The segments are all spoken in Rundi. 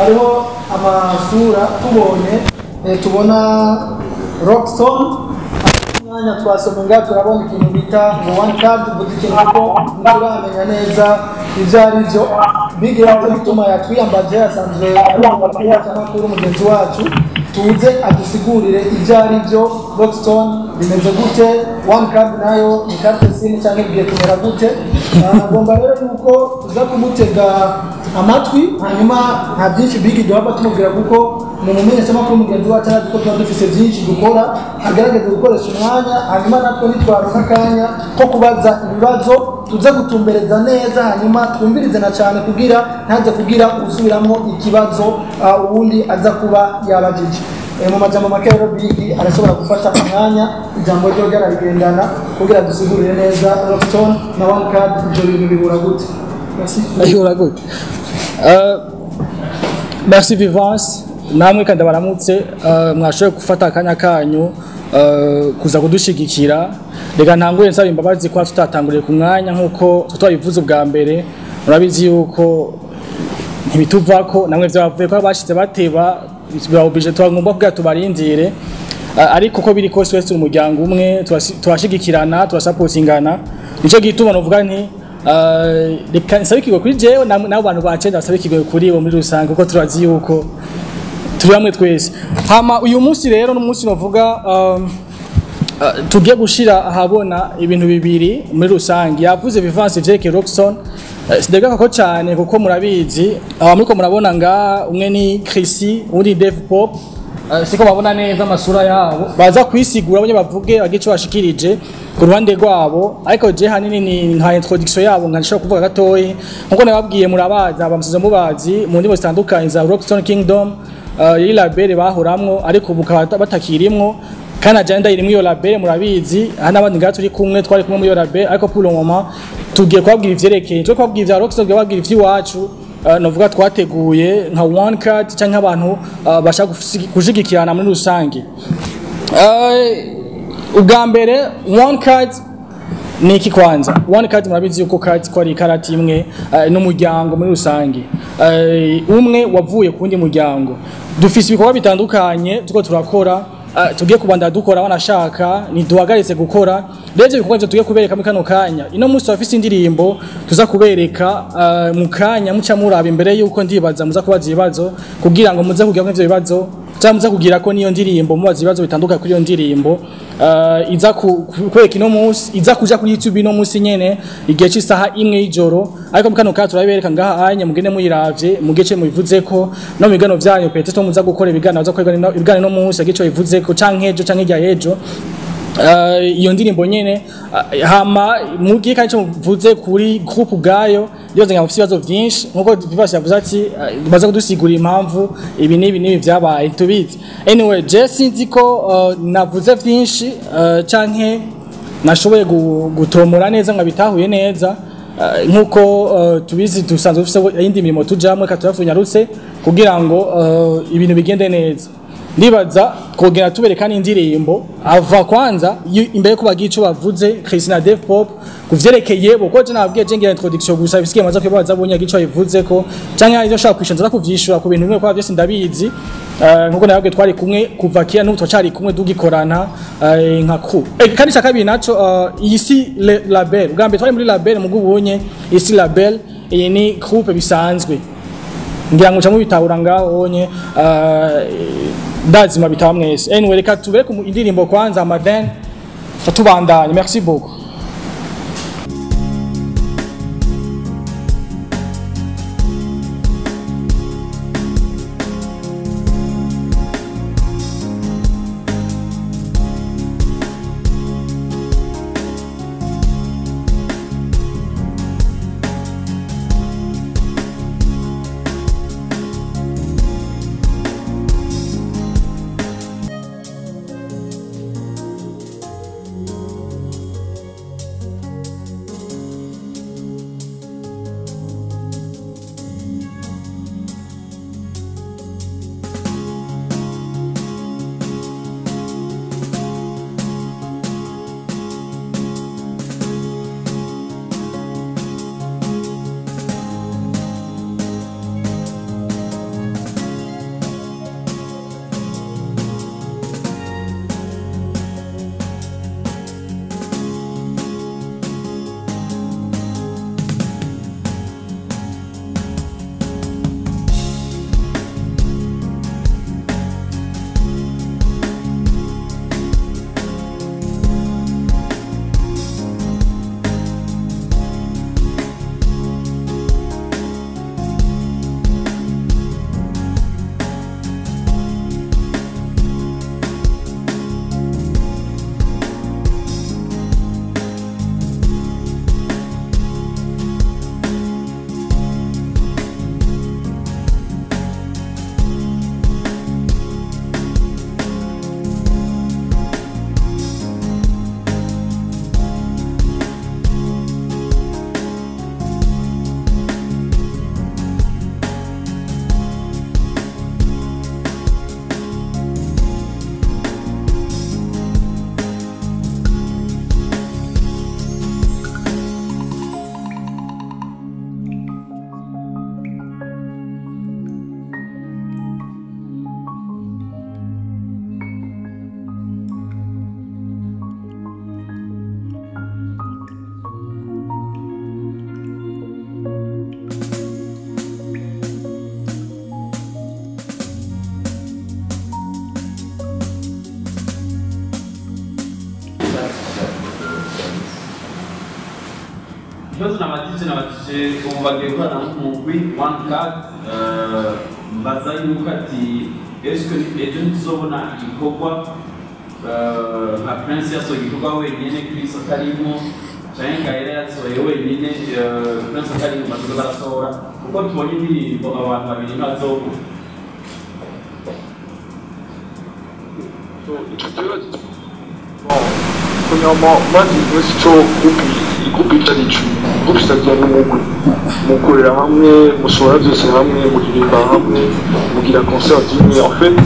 Hariho amasura tubonye, tubona Rockstone. Umwanya twasoma ngaha turabona ikintu bita ngo One Card, uvuze ikintu kuko nturamenya neza ibyo ari byo. Bigira cyo gituma yatwiyambaje, asanzwe ari umunyamakuru mugenzi wacu, tuze adusigurire ibyo ari byo. Rockstone bimeze gute? One Card nayo ni carte SIM cyangwa bigiye kumera gute? Ngomba rero yuko tuza kumutega amatwi, hanyuma nta byinshi Big duhava tumubwira kuko ni umumenyeshamakuru mugenzi wacu, arazi ko tuba dufise byinshi dukora, agerageze gukoresha umwanya, hanyuma natwe nitwaronka akanya ko kubaza ibibazo tuze gutumbereza neza, hanyuma twumvirize na cyane kugira ntaze kugira usubiramwo ikibazo uwundi aza kuba yabajije. Mu majambo make rero Big arashobora gufata umwanya, ijambo ryo ryaragendana kugira dusigurire neza Rockstone na One Card, ibyo bintu bihura gute. Merci. Bihura gute? Merci Vivance, namwe kandi baramutse, mwashoboye gufata akanya kanyu kuza kudushigikira. Reka ntangure nsaba imbabazi kwa tutatanguriye ku mwanya nkuko twabivuze ubwa mbere. Murabizi yuko ntibituvako namwe vyavuye ko abashitse bateba bibabije, twagomba kugira tubarindire, ariko ko biri kose wese umuryango umwe turashigikirana, turasapotingana. Nico gituma novuga nti reka nsabe ikigo kuri jewe n'abo bantu bacenda basabe ikigo kuri bo muri rusange, kuko turazi yuko turi hamwe twese. Hama uyu munsi rero n'umunsi novuga tugiye gushira ahabona ibintu bibiri muri rusange. Yavuze Vivance ivyerekeye Rockstone, sindabigaruka ko cyane kuko murabizi, muriko murabona nga umwe ni Chrissy, uwundi Dave Pop, siko babona neza amasura yabo, baza kwisigura bonye bavuge bagire ico bashikirije ku ruhande rwabo, ariko je hanini ni nka introduction yabo nka nshobora kuvuga gatoyi nkuko nababwiye. Murabaza abamusize mubazi mu ndimi zitandukanye za Rockstone Kingdom, yari label bahoramwo ariko ubu bakaba batakirimwo, kandi agenda irimwo iyo label murabizi. Aha n'abandi ngaha turi kumwe, twari kumwe muri iyo label, ariko pour le moment tugiye kubabwira ivyerekeye, twe kubabwira ivya Rockstone, tugiye kubabwira ivy'iwacu, novuga twateguye nka One Card canke abantu bashaka gushigikirana muri rusange. Ubwa mbere One Card ni iki? Kwanza One Card murabizi yuko card ko ari ikarati imwe, n'umuryango muri rusange, umwe wavuye ku wundi muryango. Dufise ibikorwa bitandukanye turiko turakora, tugiye kubanda dukora, banashaka ntiduhagaritse gukora. Rero ivyo bikorwa ivyo tugiye kubereka muri kano kanya, ino munsi turafise indirimbo tuza kubereka mu kanya, muca muraba imbere yuko ndibaza muza kubaza ibibazo kugira ngo muze kugira ivyo bibazo cyangwa muze kugira ko niyo ndirimbo mubaza ibibazo bitandukanye kuri iyo ndirimbo iza kwereka ino munsi, iza kuja kuri YouTube ino munsi nyene igihe c'isaha 1 y'ijoro. Ariko mu kano kanya turabereka ngaha anya, mugende muyiravye mugice mubivuzeko no mu bigano vyanyu, peut-être muza gukora ibiganiro, baza gukora ibiganiro no munsi igice bivuzeko canke ejo canke irya ejo, iyo ndirimbo nyene. Hama mugiye kandi ico muvuze kuri groupe ubwayo, ndibaza ngo mufise ibibazo vyinshi nkuko Vivance yavuze ati baza kudusigurira impamvu ibi n'ibi n'ibi vyabaye tubizi. Anyway, je sinzi ko navuze vyinshi canke nashoboye gutomora neza ngo bitahuye neza. Nkuko tubizi dusanzwe dufise iyindi mirimo tujamwo, reka turafunyarutse kugira ngo ibintu bigende neza. Ndibaza twogera tubereka n'indirimbo ava kwanza imbere ko bagira ico bavuze Christina Dave Pop kuvyerekeye bo, ko je nababwiye je ngira introduction gusa, bisikiye maze kwibaza bonye ico bivuze ko canke hari ivyo nshaka kwishura, nza kuvyishura ku bintu bimwe kwa byose ndabizi. Nkuko nababwiye twari kumwe kuva kera, n'ubu turacari kumwe dugikorana nka crew. Kandi cya kabiri naco, iyi si label. Ubwa mbere twari muri label, mugu ubonye iyi si label, iyi ni groupe bisanzwe. Ngira ngo muca mubitahura ngaho onye, ndazima bitaba mwese. Anyway, reka tubereke indirimbo kwanza, hama then tubandanye. Merci beaucoup. Ikibazo nabajije ubu bagiye gukorana n'umugwi One Card, mbaza yuko ati eske ejo ntituzobona igikorwa nka Prince yasohoye igikorwa wenyene, Chris atarimo, canke Gaël yasohoye wenyene, Prince atarimo, bazoza barasohora kuko tubonye indirimbo abantu babiri ntibazobura? So, ico kibazo, bon, premièrement, moi je ico groupe, groupe ico ari co groupe, c'est-à-dire n'umugwi mukorera hamwe, musohora byose hamwe, muririmba hamwe, mugira concert zimwe, en fait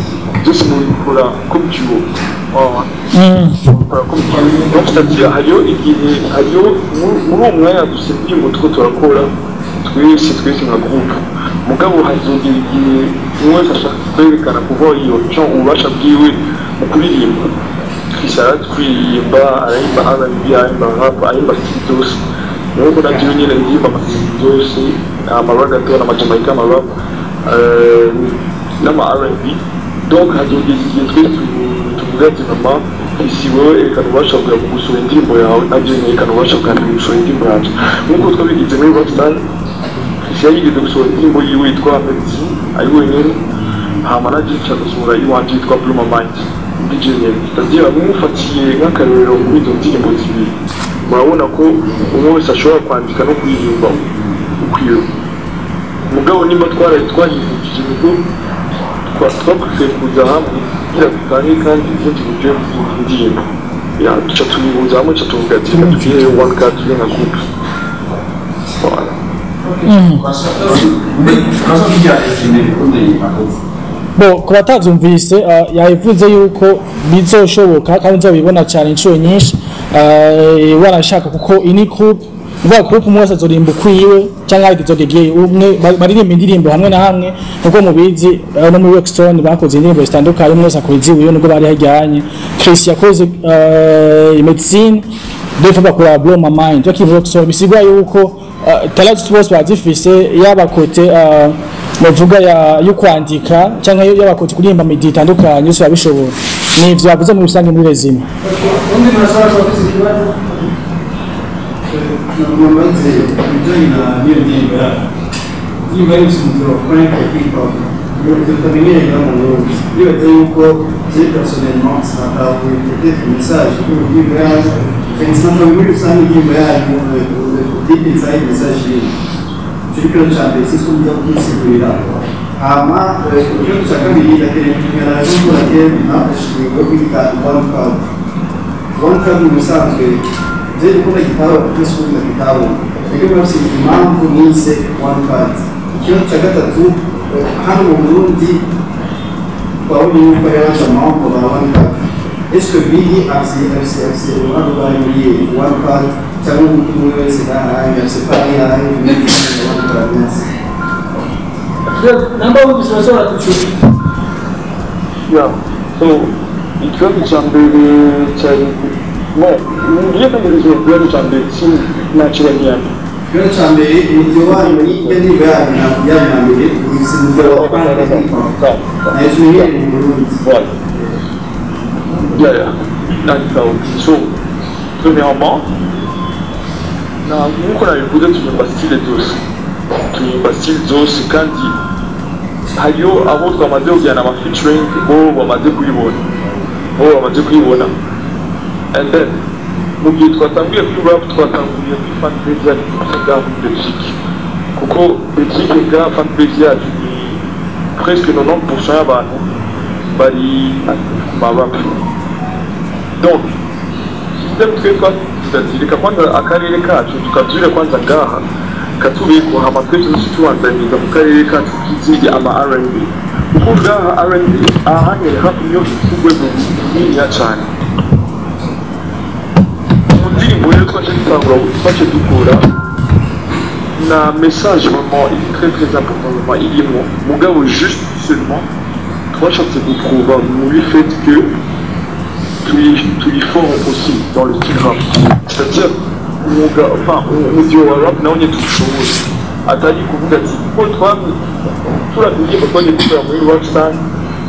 byose mubikora comme duo. Mubikora comme duo. Donc c'est-à-dire hariyo igihe, hariyo muri uwo mwanya dufite indirimbo turiko turakora twese nka groupe, mugabo hazogera igihe umwe wese ashaka kwerekana kuva iyo genre ububasha bwiwe mu kuririmba. Chris arazi kuririmba, araririmba R&B, aririmba rap, aririmba style zose. Nuko na jewe nyene ndirimba ama style zose, ama reggaeton, ama jamaica, ama rap, n'ama R&B. Donc hazogera igihe twese tuvuga ati: "Mama isi, wewe erekana ububasha bwawe mu gusohora indirimbo yawe, nanjye nerekana ububasha bwanjye mu gusohora indirimbo yanjye," nk'uko twabigize muri Rockstar. Chris yarigeze gusohora indirimbo yiwe yitwa Medicine ari wenyene, hama nanjye nca gusohora iwanje yitwa Blow My Mind ndi jenyene. C'est-à-dire mufatiye nk'akarorero muri izo ndirimbo zibiri, murabona ko umwe wese ashobora kwandika no kuririmba ukwiwe. Mugabo nimba twaraye twahivugije nibwo twaprefeye kuza hamwe kugira dutange kandi ubundi buryo bw'indirimbo ya duca tubihuza hamwe, duca tuvuga ati: "Reka tugire One Card, tugire nka groupe." Voilà. Urashobora kugira résumé bikunze akoze? Bo ku batavyumvise, yabivuze yuko bizoshoboka kandi nzobibona cyane inshuro nyinshi, warashaka kuko ini group uvuga group umwe wese azorimba ukwiwe cyangwa izogegiye umwe baririmba indirimbo hamwe na hamwe. Nkuko mubizi, no muri Rockstone bakoze indirimbo zitandukanye, umwe wese akora iziwiwe nubwo bari hajyanye. Chris yakoze Medicine, deux fois bakora Blow My Mind bakiri muri Rockstone. Bisigwa yuko talent bose bazifise, yaba côté bavuga ya yo kwandika cyangwa yaba côté kuririmba midi itandukanye, yose babishobora. Ni ivyo yavuze muri rusange muri résumé. Undi murashobora kuba afise ikibazo? Namaze ibijyanye na n'iyo ndirimbo yacu, indirimbo yari ifite umutwe wa Frank Hip Hop tutamenyereye mu Burundi. Ndibaza yuko je personnellement sinatahuye peut-être message yo ndirimbo yacu, kandi sinatahuye muri rusange indirimbo yanyu, deep inside message y'iyo. Icyo ni ikibazo cya mbere, sinzi ko muza kugisigurira. Hama ikibazo cya kabiri, ndakeneye kumenya la raison pour laquelle mwafashe ingingo yo kwita One Card. One Card mu bisanzwe je gukunda igitabo kuko sikunda igitabo, rero murafise impamvu mwise One Card? Ikibazo cya gatatu, hano mu Burundi twabonye yuko hariho abandi ba One Card. Est-ce que Biggie afise uruhare rwayo muri One Card, cyangwa umwe wese ngaha afise part yayo muri One Card? Merci. Namba wumvise urashobora kucura. Yeah. So, ikibazo cya mbere cyari, bon, ngiye kandi résumé ikibazo cya mbere sinakibagirana. Ikibazo cya mbere, umujyi wanyu n'irya ndirimbo yanyu ya mbere ufise umutwe wa Frank Hip Hop nayo tumenyereye mu Burundi. Voilà. Yeah. D'accord. So, premièrement, nk'uko nabivuze, turirimba style zose, turirimba style zose, kandi hariyo abo twamaze kujyana ama featuring, bo bamaze kuyibona, bo bamaze kuyibona. And then mu gihe twatanguye kuri rap, twatanguye kuri fan base yacu ngaha muri Belgique, kuko Belgique ngaha fan base yacu ni presque 90% y'abantu bari ku ma rap. Donc système twe twavuze, reka kwanza akarere kacu tukavyure kwanza ngaha katubeko, hama twese duce tubandanyiriza mu karere kacu k'izindi ama R&B, kuko ngaha R&B ahanye rap niyo ifite urwego runiniya cane mu ndirimbo. Rero twace dutangura, twace dukora na message vraiment iri très très important, vraiment irimo, mugabo juste seulement twashatse guprouva muri fait que turi fort aussi dans le style rap, c'est-à-dire umwuga, enfin umujyi wa rap nawo nyine tuwushoboye, atari kuvuga ati kuko twamye turavye indirimbo twagiye dukora muri Rockstar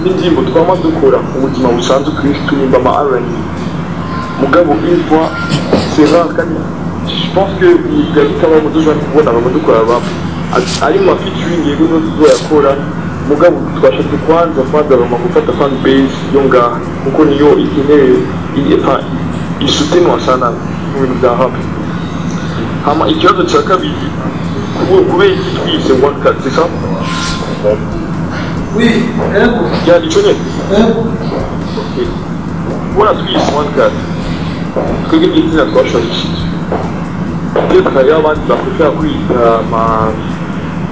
n'indirimbo twama dukora mu buzima busanzwe, twinshi turirimba ama R&B, mugabo une fois, c'est rare kandi Je pense que kama mudushobora kubona abamudukora bamwe ari mu featuring, yego, no tuzoyakora, mugabo twashatse kwanza bama gufata fan base yo ngaha, kuko niyo ikeneye, enfin, isutenwa sana mu bintu bya rap. Hama ikibazo cya kabiri, kubera iki twise One Card, c'est ça? Oui, ego. Ya, ico nyene. Ego. Kubona twise One Card, twebwe n'izina twashakishije. Peut-être hariho abandi baprefera kwita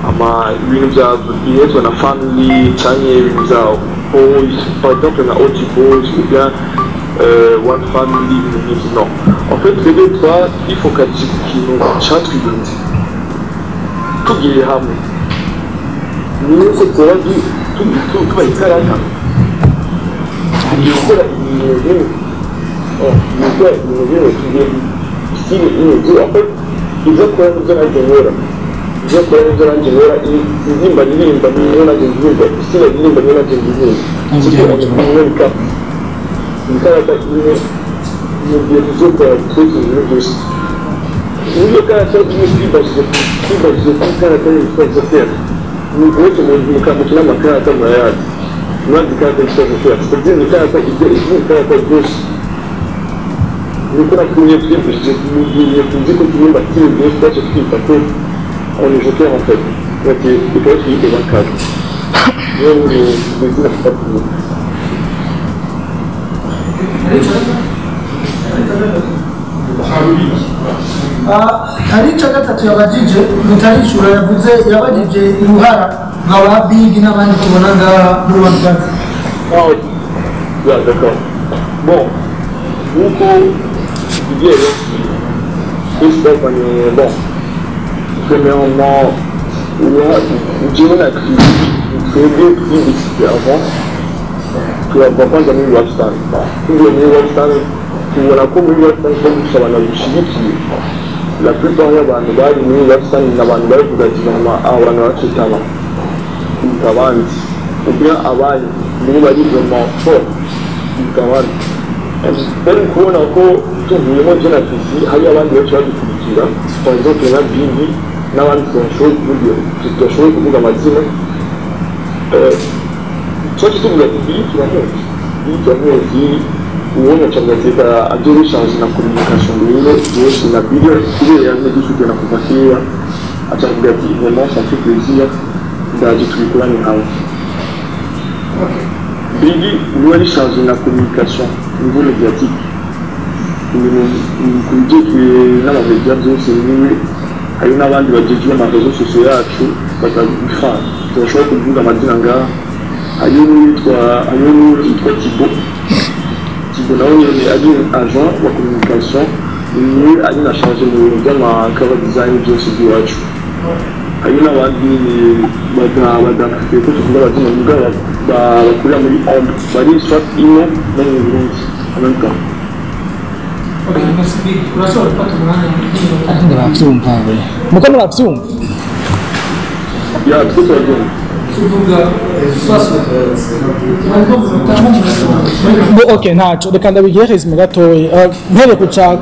ama ibintu bya bihezwa na family, canke ibintu bya boys, par exemple nka OG Boys ou bien One Family, ibintu nk'ivyo. Non, en fait, twebwe twifocalije ku kintu catwigenze tugiye hamwe, nuko tuba tubaha ikarata, tugiye gukora ibintu bimwe. Tugiye gukora ibintu bimwe, tugiye style imwe. En fait, ibyo akora nibyo nanjye nkora, ibyo akora nibyo nanjye nkora, indirimbo aririmba niyo nanjye ndirimba, style aririmba niyo nanjye ndirimba. Siko imwe ikarata imwe mu gihe tuzokora twese ibintu byose muri iyo karata imwe. Twibajije ku ikarata yitwa Joker. Ni uretse mu mukina amakarata, murayazi, murazi ikarata yitwa Joker, c'est-à-dire ni ikarata ibyo ikarata byose. Niko nakumye twifashije mu gihe tuzi ko turirimba style byose, twaje twita ko on est joker en fait. Donc ikaba tuyite One Card, niyo ni izina twatuye. Hari icya gatatu yabajije mutarishura, yavuze, yabajije uruhara nka ba Big n'abandi tubona ngaha muri One Card. Ah oui, yeah, d'accord. Bon, nk'uko tugiye twese, bon, premièrement, jewe na twebwe twibitse avant, turava kwanza muri Webstan. Tuvuye muri Webstan, tubona ko muri Webstan ko dufite abantu babishigikiye. La plupart y'abantu bari muri Webstan ni abantu bari ati vraiment abo bantu bafite talent kuruta abandi, ou bien abandi nibo bari vraiment fort kuruta abandi. Bari kubona ko tuvuyemo je na Fifi, hari abandi benshi badukurikira, par exemple nka Bibi n'abandi tudashoboye kuvuga amazina. Twaje tuvuga ati Bibi turamuzi, Bibi turamuzi, uwona cyangwa ati reka adushanje na communication rero byose na Bibi, kubera yaje dusutena kuva kera, acavuga ati vraiment ça fait plaisir, ndaje tubikorane hamwe. Biggie niwe ari chargé na communication niveau médiatique, ibintu ku bijyanye n'amamedia byose niwe. Hari n'abandi bagejwe ama réseaux sociaux yacu batabifa, tudashobora kuvuga amazina ngaha. Hariyo n'uwitwa Thibaut. Thibaut nawe nyene ari agent wa communication, niwe ari na chargé mu bintu by'ama cover design byose by'iwacu. Hari n'abandi nyine badakwiye ko tuvuga amazina, mugabo bakorera muri ombre, bari soit ino no mu Burundi en même temps. Ok, merci Big. Urashobora gufata umwanya? Ariko bavyumva we, muko muravyumva? Ya, twese turabyumva. Tuvuga sasa ariko munota. Bo, ok, ntaco, reka ndabigire résumé gatoyi. Mpereye ku ca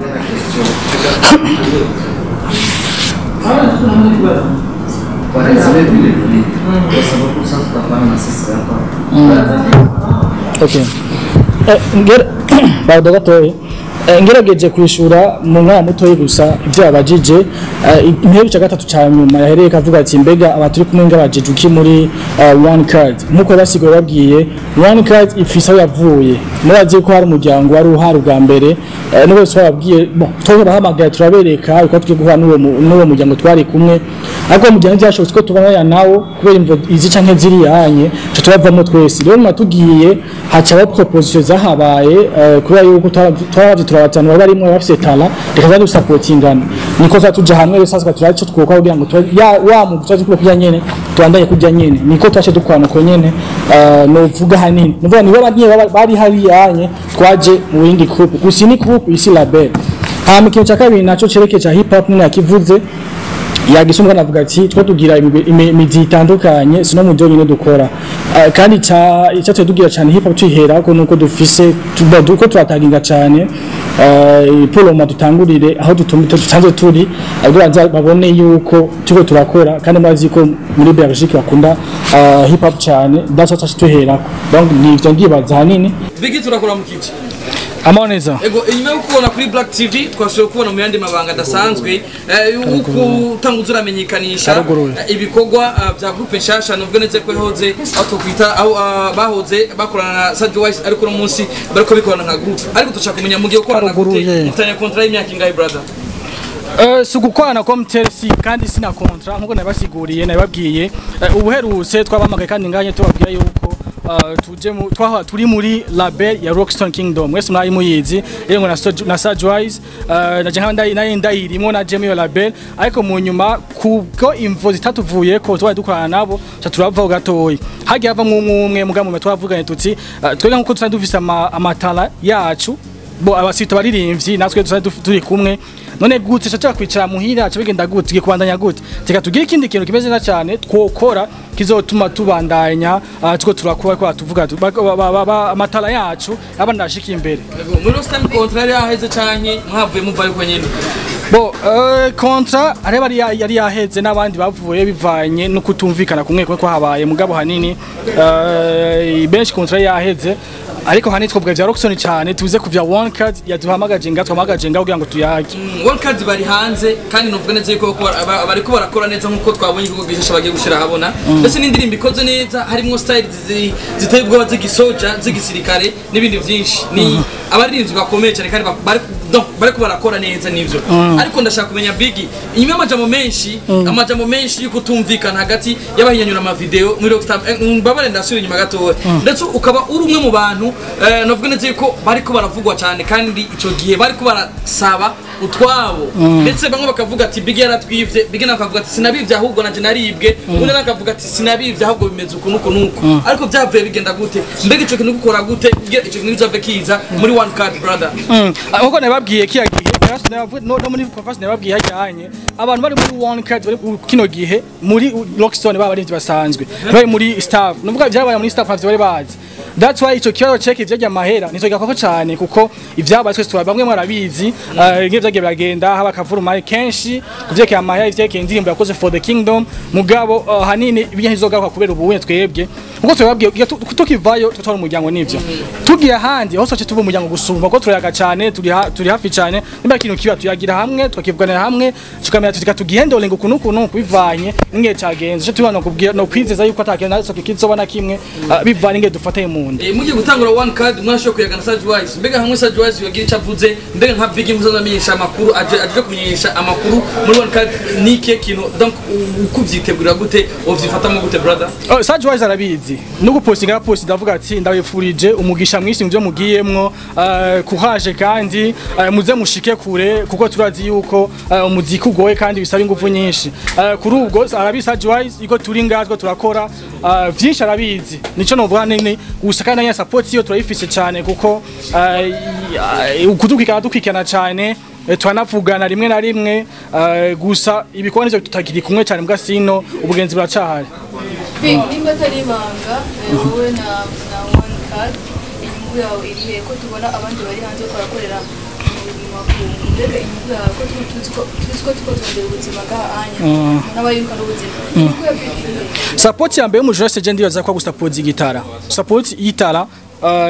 Kwa résumé vile vile, kwa sababu sasa tutafanya na sisi hapa. Ok, pardon gatoyi. Ngerageje kwishura mu mwanya mutoyi gusa ibyo yabajije. Intebe cya gatatu cya nyuma yahereye kavuga ati mbega aba turi kumwe ngabajije uki muri One Card? Nkuko basigaye babwiye, One Card ifise aho yavuye. Murazi ko hari umuryango wari uhari ubwa mbere, n'ubwo twababwiye, bon, twarabahamagaye turabereka uko tugiye guhura n'uwo muryango twari kumwe, ariko uwo muryango byashobotse ko tubana nawo kubera imvo izi canke ziriyanye, tuca tubavamo twese. Rero nyuma tugiye haca aba proposition zahabaye, kubera yuko twaraje turabatanu bari barimo bafise talent, reka za dusapotingana, niko za tuja hamwe. Rero sasa turaca ico twokora kugira ngo ya wa mu twaje kurya nyene, tubandanye kurya nyene, niko twaje dukorana uko nyene. Novuga hanini nuvuga nibo bagiye bari hariyanye, twaje mu yindi groupe, gusa ni groupe isi label. Hama ikintu cya kabiri naco cerekeye ca hip hop nyine yakivuze. Yagisumba navuga ati twe tugira imidi itandukanye, sino mu byonyine dukora. Kandi icyo tugira cyane hip hop twihera ko nuko dufise tuba turataginga cyane poloma dutangurire aho dutanze turi kugira babone yuko tuko turakora, kandi murazi ko muri Belgique bakunda hip hop cyane, that's what tuhera. Donc ni ivyo ngibaza hanini. Bigi, turakora mu kici. Amoneza. Ego, inyuma yo kubona kuri Black TV twashoboye kubona mu yandi mabanga adasanzwe yuko utanguza uramenyekanisha Karuguruye. Ibikorwa bya groupe nshasha, nubwo neze ko yahoze aho twokwita aho bahoze bakorana na Sadji Wise, ariko uno munsi bariko bikorana nka groupe, ariko dushaka kumenya mugiye gukorana gute? Karuguruye. Mufitanye contrat y'imyaka ingahe, brother? Si ugukorana ko mtersi kandi sina contrat, nkuko nabasiguriye nababwiye. Ubuherutse twabamagaye kandi nganye tubabwira yuko tuje mu twaha turi muri label ya Rockstone Kingdom, mwese mwari muyizi rero ngo na Sajwise na je nkaba naye ndayirimo na Jemmy yo label, ariko mu nyuma kubwo imvo zitatuvuye ko twabaye dukorana nabo ca turavaho gatoyi, hagiye havamwo umwe umwe, mugabo mu twavuganye tuti twebwe nkuko dusanzwe dufise amatara yacu bo abasita baririmbyi natwe dusanzwe turi kumwe, none gute cyo kwicara muhira cyo bigenda gute, tugiye kubandanya gute? Teka tugire ikindi kintu kimeze neza cyane twokora kizotuma tubandanya tuko turakora ko tuvuga amatara yacu abana ashika imbere. Ego, muri Rockstone contrat yari yaheze canke mwavuye muva yuko nyene? Bo contrat areba yari yaheze n'abandi bavuye bivanye no kutumvikana kumwe kumwe kwahabaye, mugabo hanini benshi contrat yaheze, ariko hanini twavuga vya Rockstone cyane, tuze kuvya One Card yaduhamagaje nga twamagaje nga kugira ngo tuyage. One Card bari hanze kandi nuvuga neza yuko bariko barakora neza nkuko twabonye ibikorwa bishasha bagiye gushira habona, ndetse n'indirimbo ikoze neza harimo style ziteye ubwoba z'igisoja, z'igisirikare n'ibindi byinshi. Ni abaririmbyi bakomeye cyane kandi donc bariko barakora neza nivyo. Ariko ndashaka kumenya, Biggie, inyuma y'amajambo menshi, amajambo menshi yuko tumvikana hagati y'abahinyanyura ama video muri Rockstar, mbabare ndasubira inyuma gatoya, ndetse ukaba uri umwe mu bantu navuga neza yuko bariko baravugwa cyane, kandi ico gihe bariko barasaba utwabo, ndetse bamwe bakavuga ati Biggie yaratwivye, Biggie nawe akavuga ati sinabivye ahubwo nanje naribwe, undi nawe akavuga ati sinabivye ahubwo bimeze uku nuku nuku. Ariko byavuye bigenda gute? Mbega ico kintu gukora gute kugira ico kintu bizave kiza muri One Card, brother? Nkuko nababwiye kiya gihe no muri conference nababwiye hajyanye abantu bari muri One Card bari kino gihe muri Rockstone baba abarinzi basanzwe bari muri staff, nuvuga byabaye muri staff ntavyo bari bazi. That's why ico kibazo check ivyajya amahera nico gakoko cyane, kuko ivyabaye twese tuba bamwe mwarabizi ngiye byagiye biragenda haba kavuruma kenshi kuvyerekeye amahera, ivyerekeye indirimbo yakoze for the kingdom. Mugabo hanini ibyo ntizogaruka kubera ubu twebwe nkuko twababwiye tukivayo tutwara umuryango, nivyo tugiye ahandi hose tuba umuryango gusumba kuko turayaga cyane, turi hafi cyane. Nimba ikintu kiba tuyagira hamwe, tukakivuganira hamwe, tukamenya tutika tugihendolenga ukuntu ukuntu bivanye n'ingihe cagenze. Ico tubana kubwira no kwizeza yuko atakintu nazo kizoba na kimwe bivanye n'ingihe dufatanye mu nda. Mugiye gutangura One Card, mwashoboye kuyaga na Sadji Wise. Mbega hamwe Sadji Wise yagira icyo avuze, mbega nka Biggie muzaza amenyesha amakuru aje kumenyesha amakuru muri One Card, ni ikihe kintu donc uko uvyitegurira gute, uvyifatamo gute, brother? Oh, Sadji Wise arabizi no gupostinga post, ndavuga ati ndabifurije umugisha mwinshi mu byo mugiyemwo, courage kandi muze mushike kure, kuko turazi yuko umuziki ugoye kandi bisaba ingufu nyinshi. Kuri ubwo arabizi Sadji Wise iko turi ngatwe turakora vyinshi, arabizi nico novuga nini gusa. Kandi nya support iyo turayifise cyane kuko kudukwikana dukwikana cyane, twanavugana rimwe na rimwe, gusa ibikorwa nivyo tutakiri kumwe cyane mbwa sino ubugenzi buracahari. Big, nimba atari ibanga, wowe na One Card inyungu yawe iri he, ko tubona abandi bari hanze ko barakorera mu makungu? Mbega inyungu yawe, ko tuzi ko tuko turondera ubuzima bw'ahanya n'abayiruka n'ubuzima, inyungu ya Big iri he? Support ya mbere y'umujurese je ndibaza ko gusupport igitara, support y'itara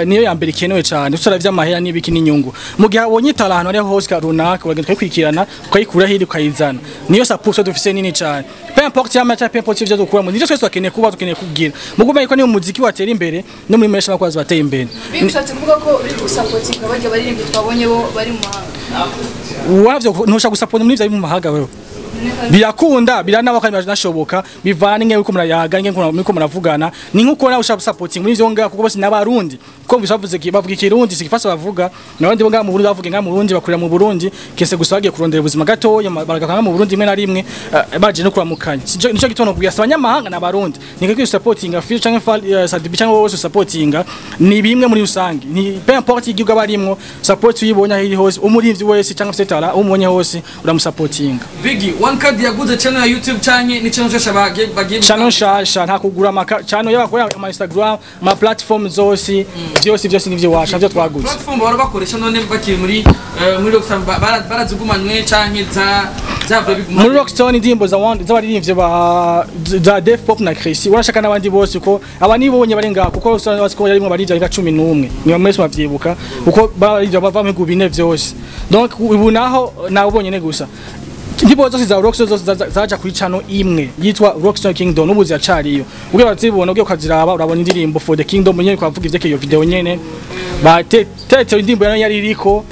niyo ya mbere ikenewe cyane, tutaravye amahera n'ibiki n'inyungu. Mu gihe abonye itara ahantu ariho hose runaka, uragenda ukayikurikirana, ukayikura hirya ukayizana. Niyo support dufise nini cyane, peu importe yama cyangwa peu importe ivyo dukura mu nivyo twese bakeneye kuba dukeneye kugira mugume ko niyo umuziki watera imbere no muri mesha bakwazi bateye imbere. Big, ushatse kuvuga ko uri gusapotinga barya baririmbyi twabonye bo bari mu mahanga? Wavyo ntusha gusupport muri ivyo biri mu mahanga wewe. Birakunda, biranaba kandi binashoboka, bivana n'inge yuko murayaga n'inge muriko muravugana. Ni nkuko nawe ushaka supporting muri ivyo ngaho, kuko bose n'abarundi. Ko mvise bavuze bavuga ikirundi sikifasa bavuga nabandi bo ngaha mu Burundi bavuga ngaha mu Burundi, bakurira mu Burundi, kese gusa bagiye kurondera ubuzima gatoya baragakanga mu Burundi imwe na rimwe, baje no kuramukanya. Nico gitono kubwira abanyamahanga n'abarundi ni ko supportinga Phil canke Sadibi canke wose supportinga ni bimwe muri rusange, ni peu importe igihugu abarimwo, support uyibonye aho iri hose, umurimvyi wese canke setara umubonye hose uramusapotinga. Biggie, One Card yaguze channel ya YouTube canke ni channel nshasha bagiye? Channel nshasha, nta kugura amaka channel y'abakora ama Instagram, ama platform zose, vyose vyose nivyo washa vyo twaguze. Platform bahora bakoresha none bakiri muri Rockstar barazigumanywe canke za zavuye biguma? Muri Rockstone indirimbo za one z'abaririmbyi ba za Def Pop na Chris urashaka n'abandi bose, uko aba nibonye bari ngaha, kuko Rockstone bazi ko yarimo abaririmbyi arenga 11, niba mwese mavyibuka uko baririmbyi bava mu bihugu bine vyose. Donc ubu naho nawe bonyene gusa indirimbo zose za Rockstone zose zaja kuri channel imwe yitwa Rockstone Kingdom, ubu ziracariyo. Ugiye barazibona, ugiye ukaziraba, urabona indirimbo for the kingdom nyene kwavuga ivyeke iyo video nyene ba tete indirimbo yari iriko,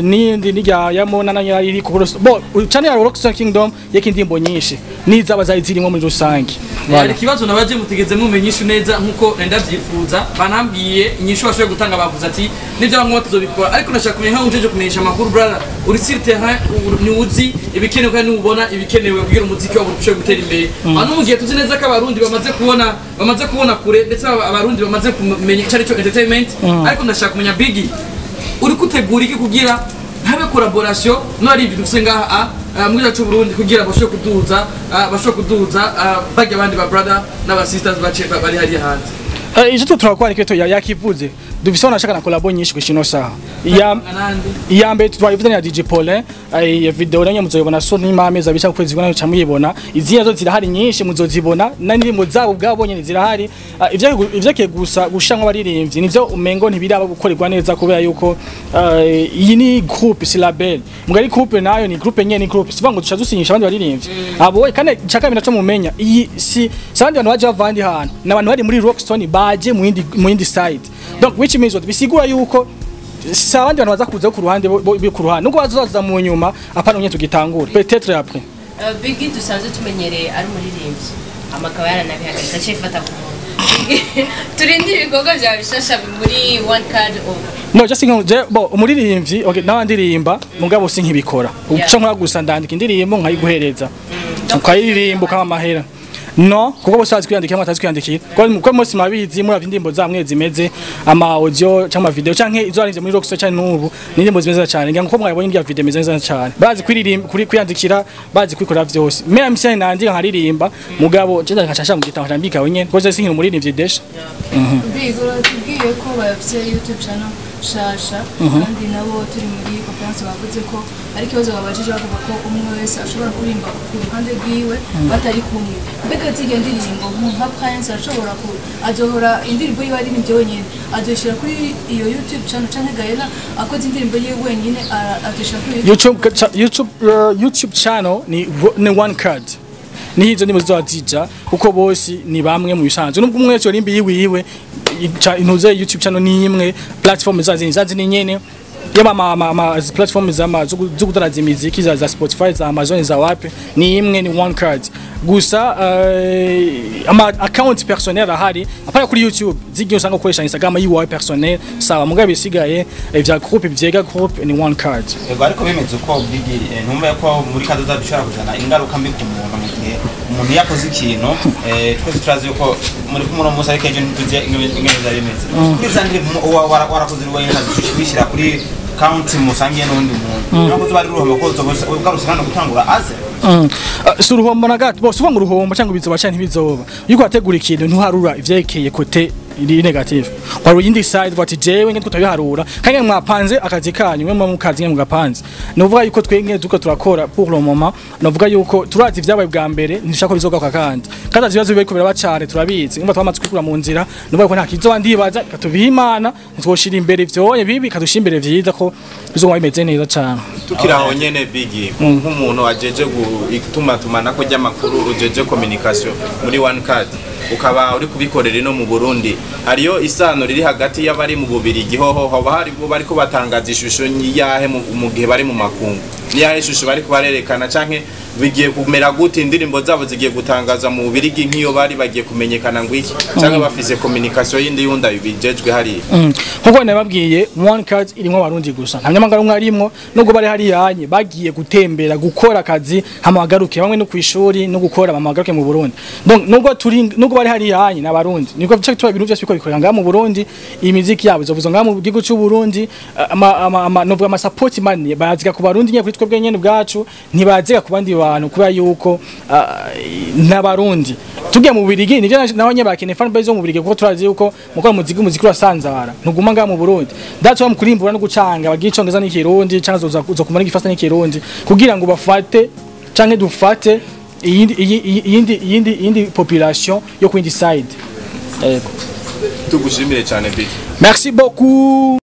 n'iyindi n'irya ya Mona nayo yari iriko. Bo channel ya Rockstone Kingdom yeko indirimbo nyinshi n'izaba zari zirimo muri rusange. Hari ikibazo nabaje mutegeze mumenye inyishu neza nkuko nari ndavyifuza. Banambwiye inyishu bashoboye gutanga, bavuze ati nibyo bamwe tuzobikora, ariko nashaka kumenya nkaho ujeje kumenyesha amakuru, brother, uri sur terrain, ni uzi ibikenewe kandi ubona ibikenewe kugira umuziki wabo ushobore gutera imbere. Hano mu gihe tuzi neza ko abarundi bamaze kubona kure, ndetse abarundi bamaze kumenya icyo ari cyo entertainment, ariko ndashaka kumenya, Biggie, uri kutegura iki kugira habe collaboration n'abaririmbyi dufise ngaha mu gihugu cy'u Burundi kugira bashobore kuduza barya abandi ba brother n'aba sisters bace bari hariya hanze? Icyo twe turakora iketo yakivuze, dufise nashaka na collabo nyinshi gushino saha. Iya Anandi. Iya mbere twayivuze na DJ Paulin, iyo video nanyo muzoyibona so nyuma amezi abiri cyangwa ukwezi kumwe muyibona. Izindi zo zirahari nyinshi, muzozibona n'indirimbo zabo ubwabo nyene zirahari. Ivyo gusa gushanwa abaririmbyi nivyo umengo ntibiraba gukorerwa neza, kubera yuko iyi ni groupe, si label. Mugari groupe nayo ni groupe nyene, ni groupe sivuga ngo duca dusinyisha abandi baririmbyi abo. Kandi nshaka ibintu mumenya, iyi si abandi bantu baje bava ahandi hantu, ni abantu bari muri Rockstone baje mu yindi side. Donc which means what? Bisigura yuko si abandi bantu baza kuza ku ruhande bo ku ruhande, nubwo bazoza mu nyuma, apana unye tugitangura, peut-être après. Biggie dusanzwe tumenyereye ari umuririmbyi, amakaba yaranabihagaritse acifata ku muntu. Turindire ibikorwa byawe bishasha muri One Card of No, just nko je bo umuririmbyi, okay, nawe ndirimba mugabo sinkibikora. Uco nkora gusa ndandika indirimbo nkayiguhereza, ukayiririmba ukama amahera. No kuko bose bazi kwiyandikira, batazi kwiyandikira kuko mose mabizi muravye indirimbo zamwe zimeze, ama audio cyangwa ama video canke izo arivye muri Rockstar cyane n'ubu ni indirimbo zimeze cyane. Ngira ngo mwabonye indya video imeze neza cyane. Bazi kuririmba, kuri kwiyandikira, bazi kwikora vyose. Même si nandika nkaririmba, mugabo je ndakashasha mu gitabo ndambika wenyene kuko sinkiri umuririmbyi desha. Big, uratubwiye ko bafite YouTube channel shasha, kandi nabo turi muri conference bavuze ko ari ikibazo babajije, bavuga ko umwe wese ashobora kuririmba ku ruhande rwiwe batari kumwe. Mbega zirya ndirimbo, nka Prince ashobora ku azohora indirimbo yiwe aririmbye wenyine azoshira kuri iyo YouTube channel, canke Gaela akoze indirimbo yiwe wenyine azoshira kuri YouTube channel ni One Card, ni hizo ndimo zizoba zija kuko bose ni bamwe mu bisanzwe, nubwo umwe wese yorimba yiwe yiwe intuze YouTube channel ni imwe, platform zazi ni nyene yaba ama platform zama zo kudaraza imiziki za Spotify, za Amazon, za wapi, ni imwe, ni One Card gusa. Ama account personnel ahari, apana kuri YouTube zigiye usanga ukoresha Instagram yiwawe personnel, sawa. Mugabe bisigaye vya groupe, vyega groupe, ni One Card. Ego, ariko bimeze uko, Biggie, ntumva ko muri kazoza bishobora kuzana ingaruka mbi ku muntu mu gihe umuntu yakoze ikintu? Twese turazi yuko muri kumwe uno munsi, ariko ejo ntituzi ingene bizaba bimeze. Kuri za ndirimbo warakoze wenyine ukazishyira kuri konti musangiye n'undi muntu, ntabwo zuba ari uruhombo ko ugarutse kandi gutangura aze? Si uruhombo na gato bose uvuga ngo uruhombo cyangwa bizoba cyangwa ntibizoba. Yuko wategura ikintu ntuharura ivyerekeye côté iri négative, wari iyindi side bati jewe nge tutabiharura kandi mwapanze akazi kanyu mwe mu kazi mugapanze. Novuga yuko twenge tuko turakora pour le moment, novuga yuko turazi ivyabaye bwa mbere, ntishaka ko bizogaruka kandi azi ibibazo biriko biraba cane turabizi, ngumva twamaze kwikura mu nzira. Novuga ko nta kizoba, ndibaza katubiha Imana, ntitwoshira imbere ivyoye bibi, kadushira imbere vyiza, ko bizoba bimeze neza cane. Tukiri aho nyene, Biggie, nk'umuntu ajeje itumatumanako ry'amakuru, ujeje communication muri One Card, ukaba uri kubikorera ino mu Burundi, hariyo isano riri hagati y'abari mu Bubirigi? Hoho hoba hari bo bariko batangaza ishusho yahe mu gihe bari mu makungu? Niyahe shusho bari kubarerekana, canke bigiye kumera gute? Indirimbo zabo zigiye gutangaza mu Bubirigi nk'iyo bari bagiye kumenyekana ngo iki, canke bafise communication yindi yunda bijejwe hariya? Nkuko nababwiye, One Card irimwo Abarundi gusa, nta munyamahanga rumwe arimwo. Nubwo bari hariya bagiye gutembera, gukora akazi, hama bagaruke, bamwe no kwishuri no gukora, hama bagaruke mu Burundi. Donc nubwo turi, nubwo bari hariya n'Abarundi, niko cyo tuba ibintu byose biko bikorera ngaha mu Burundi. Imiziki yabo izovuzwa ngaha mu gihugu cy'u Burundi. Ama nubwo ama support money baziga ku Barundi nyene, kuri twebwe nyene ubwacu, ntibaziga ku bandi bantu, kubera yuko n'Abarundi. Tugiye mu Bubirigi, nivyo naho nyene bakeneye fan base yo mu Bubirigi, kuko turazi yuko mukora umuziki urasanzara, ntuguma ngaha mu Burundi. That's why mu kurimbura no gucanga bagira Icongereza n'Ikirundi, canke uzo kumara Igifaransa n'Ikirundi, kugira ngo bafate canke dufate iyindi population yo kwindi side. Yego. Tugushimire cyane, Big. Merci beaucoup.